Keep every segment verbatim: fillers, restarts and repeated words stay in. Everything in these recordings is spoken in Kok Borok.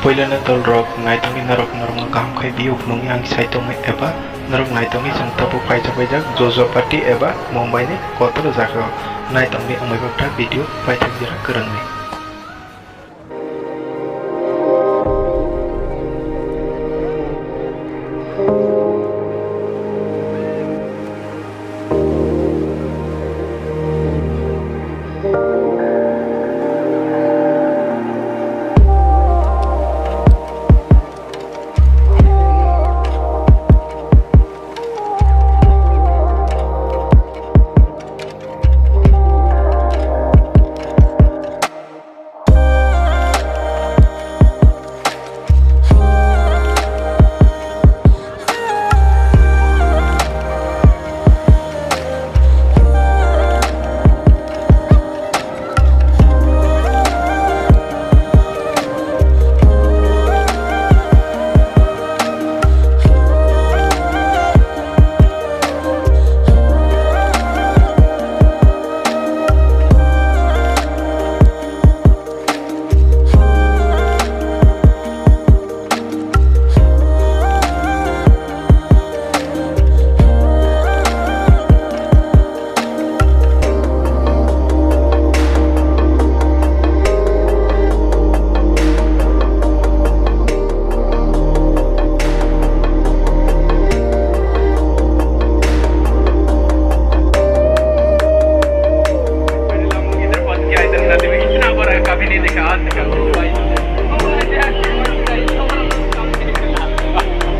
Puilano dolrok naitongwi norok norokno kaham khai view phunuknwi ang sai tongwi eba norok naitongwi chwng tabuk paisa paijak Jojapati eba Mumbai ni kotor jagao naitongwi wngwi bakha video paithak jora kwrwngwi.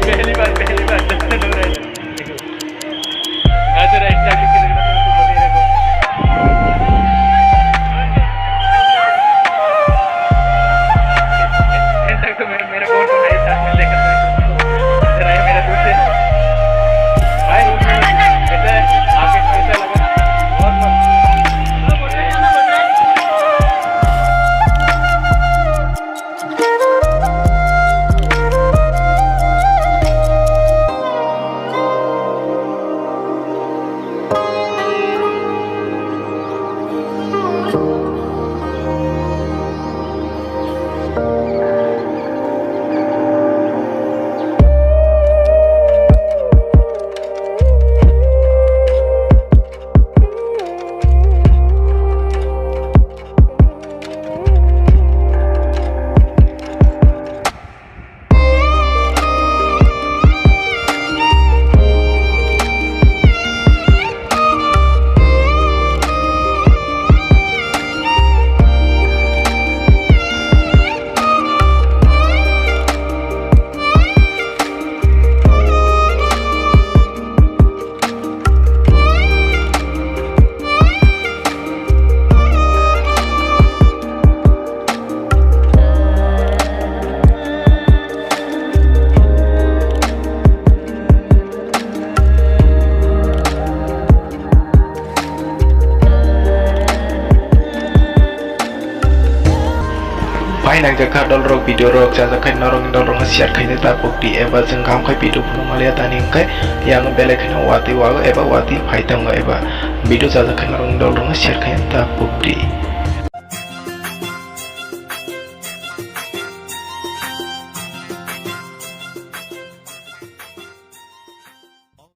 पहली बार, पहली बार। Bai nangjakha dolrok, video rok chajak khai norokni dolrokno share khaina ta pokdi, eba chwng kaham khai video phunuk manliya tani hwnkhe yang belai kheno watwi wago eba watwi phai tongo, eba video chajak khai norokni dolrokno share khaina ta pokdi.